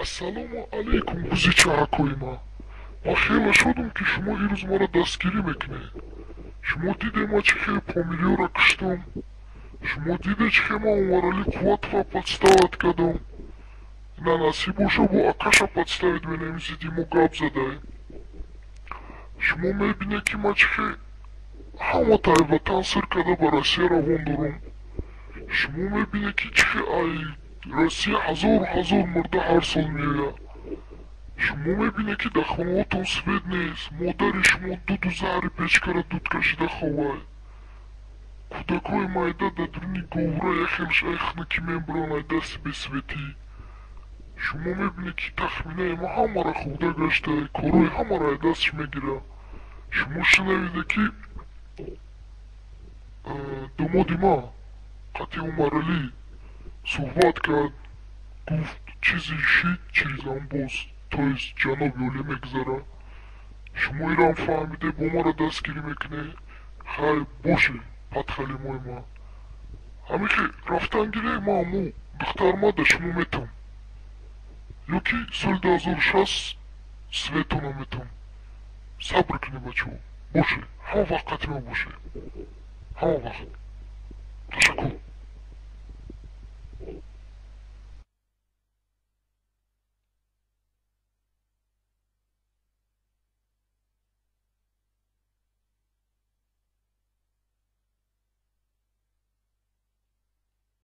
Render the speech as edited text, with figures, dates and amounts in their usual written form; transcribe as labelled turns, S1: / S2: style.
S1: Ассалому алайкум, гузичаҳакои ман. Ман хеле шодам, ки шумо ирӯз маро дастгирӣ мекунед. Шумо диде, ман чӣ хел помириёро куштам. Шумо диде, чӣ хел ман Умаралӣ Қувватова подставить кардам. Ина насиб боша, бо акаша подставить менем, зидди мо гап задай. Шумо мебинед, ки ман чӣ хел ҳама тай ватан сир карда ба Россия равон дорам. Шумо мебинед, ки чӣ хел ай Россия ҳазору ҳазор мурда ҳар сол меояд. Шумо мебинед, ки дар хонаҳотон свет нест, модари шумо дуду заҳри печкара дуд кашида ховай. Кӯдакҳои майда дар дуруни говра яхелш ай хунукӣ мебуранд, ай дасти бесветӣ. Шумо мебинед, ки тахминаи ма ҳамаро хӯрда гашта, корҳои ҳамаро ай дастш мегирад. Шумо шунавиде, ки домоди ма қатъи Умаралӣ суҳбат кард, гуфт, чизе шид, через амбоз, то есть ҷаноби олӣ мегузарад. Шумо ирам фаҳмиде, бо маро дастгирӣ мекунед. Хайр боше, подхалимои ман. Ҳамин ки рафтан гире, ман аму духтарма да шумо метам. Ё ки соли 2006 светона метам. Сабр кунед, бачаҳо. Боше, ҳама вақт қатъи ма боше. Ҳама вақт. Ташаккур.